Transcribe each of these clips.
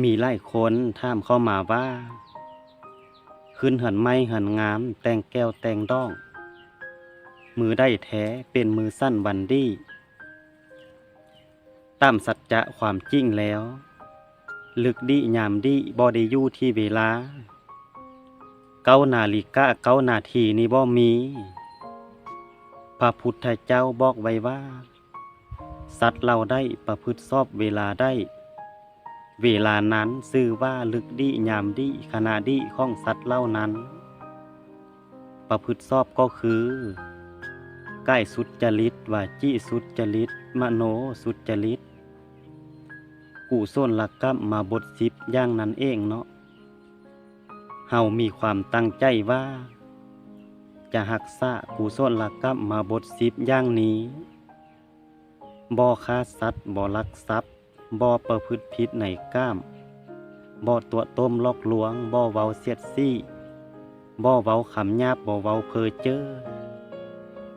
ມີຫຼາຍຄົນຖາມເຂົ້າມາວ່າ ຂຶ້ນເຮືອນໃໝ່ເຮືອນງາມ ແຕ່ງແກ້ວແຕ່ງດອງ ມື້ໃດແທ້ເປັນມື້ສັນວັນດີ? ຕາມສັດຈະຄວາມຈິງແລ້ວ ລຶກດີຍາມດີບໍ່ໄດ້ຢູ່ທີ່ເວລາ ເກົ້ານາລິກາເກົ້ານາທີນີ້ບໍ່ມີ. ພະພຸດທະເຈົ້າບອກໄວ້ວ່າ ສັດເຫຼົ່າໃດປະພຶດຊອບເວລາໄດ້ ເວລານັ້ນຊື່ວ່າລຶກດີຍາມດີ ຂະນະດີຂອງສັດເຫຼົ່ານັ້ນ. ປະພຶດຊອບກໍຄື ກາຍສຸດຈະລິດ, ວາຈີສຸດຈະລິດ, ມະໂນສຸດຈະລິດ, ກຸສົນລະກຳມາບົດສິບຢ່າງນັ້ນເອງເນາະ. ເຮົາມີຄວາມຕັ້ງໃຈວ່າ ຈະຮັກສາກຸສົນລະກຳມາບົດສິບຢ່າງນີ້. ບໍ່ຂ້າສັດ, ບໍ່ລັກຊັບ, ບໍ່ປະພຶດຜິດໃນກາມ, ບໍ່ຕົວະຕົ້ມຫຼອກລວງ, ບໍ່ເວົ້າສຽດສີ, ບໍ່ເວົ້າຄຳຫຍາບ, ບໍ່ເວົ້າເພີ້ເຈີ,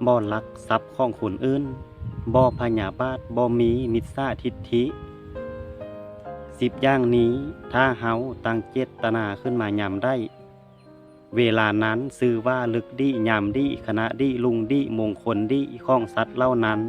ບໍ່ລັກຊັບຂອງຄົນອື່ນ, ບໍ່ພະຍາບາດ, ບໍ່ມີມິດສາທິດຖິ. ສິບຢ່າງນີ້ ຖ້າເຮົາຕັ້ງເຈດຕະນາຂຶ້ນມາຍາມໃດ, ເວລານັ້ນຊື່ວ່າລຶກດີຍາມດີ ຂະນະດີລຸ່ງດີມົງຄົນດີຂອງສັດເຫຼົ່ານັ້ນ.